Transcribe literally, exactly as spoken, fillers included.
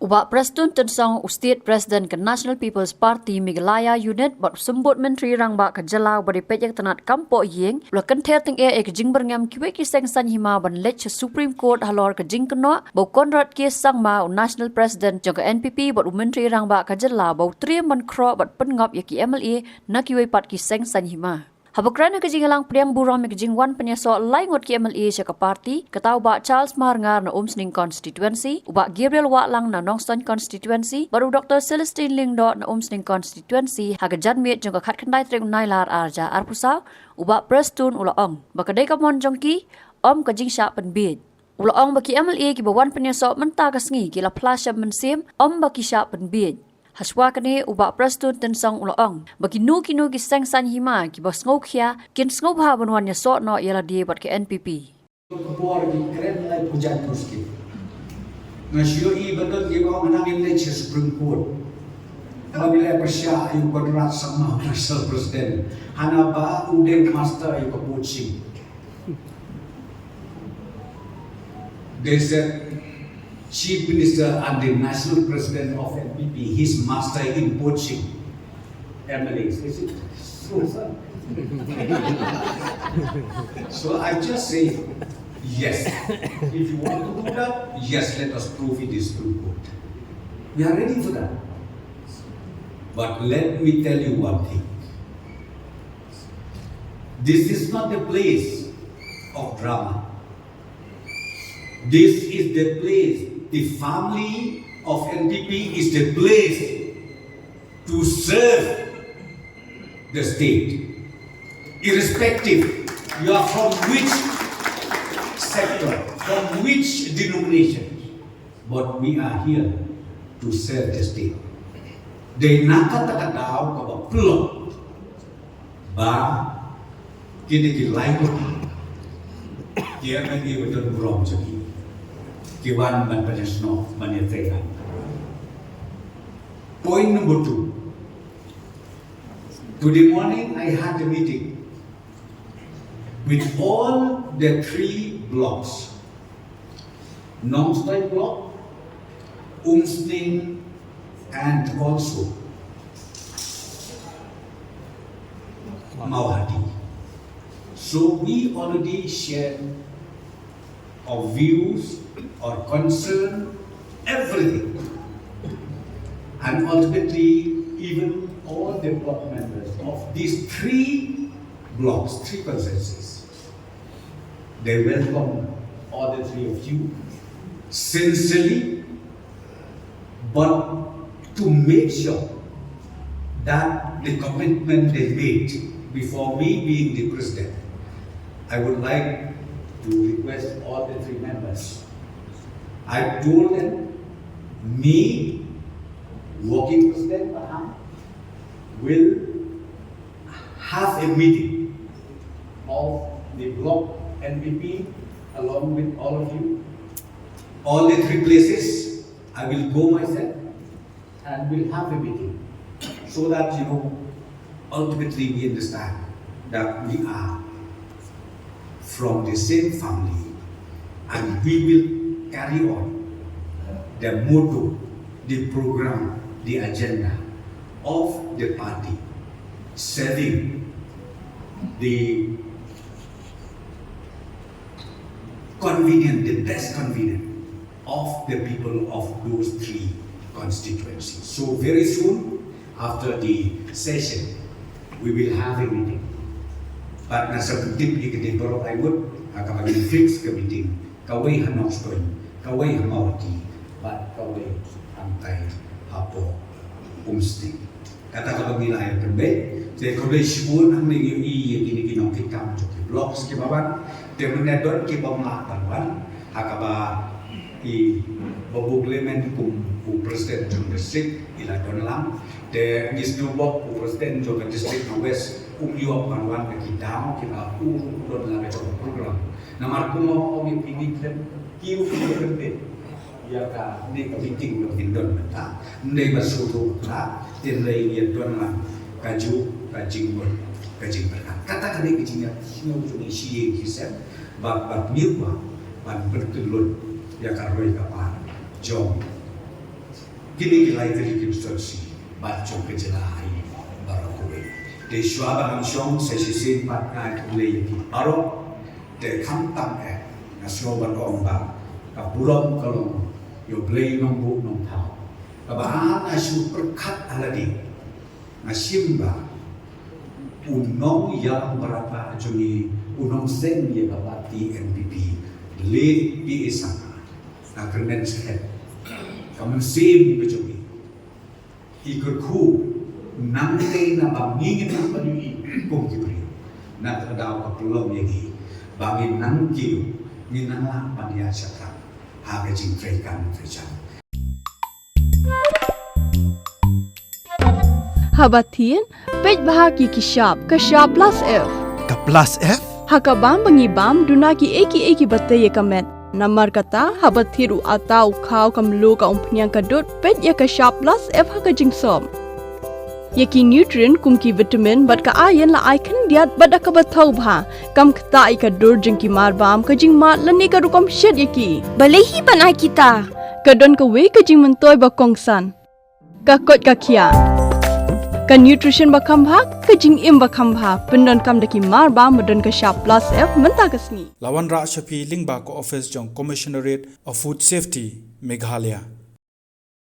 U Bah Prestone Tynsong, u State President ka National People's Party Meghalaya Unit bad u Symbud Myntri Rangbah ka Jylla uba dei peit ïa ka tnat kam pohïing, u la kynther tyngeh ïa ka jingbyrngem kiwei ki seng saiñ hima ban leit sha Supreme Court halor ka jingkynnoh ba u Conrad K Sangma, u National President jong ka N P P bad u Myntri Rangbah ka Jylla, ba u triem ban khroh bad pynngop ïa ki M L A na kiwei pat ki seng saiñ hima. Haba kren ha ka jingïalang pdiang burom ïa ka jingwan pynïasoh lai ngut ki M L A sha ka party, kata u Bah Charles Marngar na Umsning Constituency, u Bah Gabriel Wahlang na Nongstoiñ Constituency bad u Doktor Celestine Lyngdoh na Umsning Constituency, ha ka janmiet jong ka khatkhyndai tarik u Nailar arhajar arphew saw, u Bah Prestone u la ong ba ka dei ka mon jong ki, ym ka jingshah pynbiej. U la ong ba ki M L A kiba wan pynïasoh mynta ka sngi ki la phla shem mynsiem, ym ba ki shah pynbiej. Hashwa kane, u Bah Prestone Tynsong u la ong ba kino kino ki seng saiñ hima kiba sngewkhia kin sngewbha ban wan ïasoh noh ïa lade bad ka N P P. Ka por ki kren lai pujan puski. Nga shu ïohi ba don kiba ong nang ngin leit sha Supreme Court. Ba ngi leit pyrshah ïa u Conrad Sangma, National President. Hana ba u dei master ïa ka board shim. They said, Chief Minister and the National President of N P P, his master in poaching M L As. Is it true, sir? So I just say, yes. If you want to do that, yes, let us prove it is true good. We are ready for that. But let me tell you one thing. This is not the place of drama. This is the place, the family of N P P is the place to serve the state. Irrespective, you are from which sector, from which denomination, but we are here to serve the state. Dei na kata ka daw kaba pynlong ba kine ki lai ngut ki M L A ba don burom jong ki, ki wan ban pynïasnoh, ban ïatreilang. Point number two. Today morning I had a meeting with all the three blocks. Nongstoiñ block, Umsning, and also Mawhati. So we already shared our views, our concern, everything. And ultimately, even all the block members of these three blocks, three constituencies, they welcome all the three of you sincerely, but to make sure that the commitment they made before me being the president, I would like to request all the three members. I told them, me, working president, Pahang, will have a meeting of the block N P P along with all of you. All the three places, I will go myself and we'll have a meeting so that, you know, ultimately we understand that we are from the same family, and we will carry on the motto, the program, the agenda of the party, serving the convenient, the best convenient of the people of those three constituencies. So very soon after the session, we will have a meeting. But nga sa tip ïa ka date baroh, I would, ha kaba ngin fix ka meeting, kawei ha Nongstoiñ, kawei ha Mawhati, bad kawei hangtai hapoh Umsning. Kata kaba ngi la ïa pynbeit, te khublei shibun hangne ngi ïohi ïa kine ki nongkitkam jong ki blocks kiba wan, te mynne don ki bym lah ban wan, ha kaba i Babu Clement kum u president jong district i la don lang, te ngi sngewbok u president jong ka district na West um ïoh ban wan da ki daw kiba u don la ka jong program. Namar kumno ong ïa phi ngi khlem kiew phi ngi khlem phi. Ïa kane ka meeting ba kin don mynta. Ym dei ba shu ruh ka, te ym dei ïa don lang kajuh ka jingmut ka jingpyrkhat. Kata ka dei ka jingïasngew jong ngi shi ïing shi sem. Bad, bad ngi kwah ban pynkyllon ïa ka roi ka par jong Kine ki lai tylli ki constituency bad jong ka jylla hi baroh kawei. Te shuwa ba ngan shong sa shisien pat nga ai khublei ïa phi baroh. Te khamtam eh nga sngew ban ong ba ka burom ka long ïa U Blei Nongbuh Nongthaw. Kaba ar nga shu pyrkhat ha lade nga shim ba u nongïalam ba rap jong ngi, u nongseng ïa ka party N P P, le P A Sangma. Nga kyrmen skhem ka mynsiem ka jong ngi. Ki kyrkhu nangtei na ba ngi ngin nang ban ïohi kum ki briew. Na ka daw ka pynlong ïa ngi ba ngin nang kiew, ngin nang lah ban ïa shakri ha ka jingtrei kam trei jam. Haba thied, peit bha ki ki shap, ka shap plus F. Ka plus F? Ha ka bam ba ngi bam, duna ki ei ki ei kiba tei ïa ka met. Namar kata, haba thied u atta u khaw ka mluh ka umphniang ka dud, peit ïa ka shap plus F ha ka jingsop. Ïa ki nutrient kum ki vitamin bad ka iron la ai khyndiat bad da kaba thaw bha. Kam ktah ïa ka dur jong ki mar bam, ka jingmad lane ka rukom shet ïa ki. Balei hi ban ai kita? Ka don kawei ka jingmyntoi ba kongsan. Ka koit ka khiah. Ka nutrition ba kham bha, ka jingim ba kham bha, pyndonkam da ki mar bam ba don ka shap plus F mynta ka sngi. La wanrah sha phi lyngba ka office jong Commissionerate of Food Safety, Meghalaya.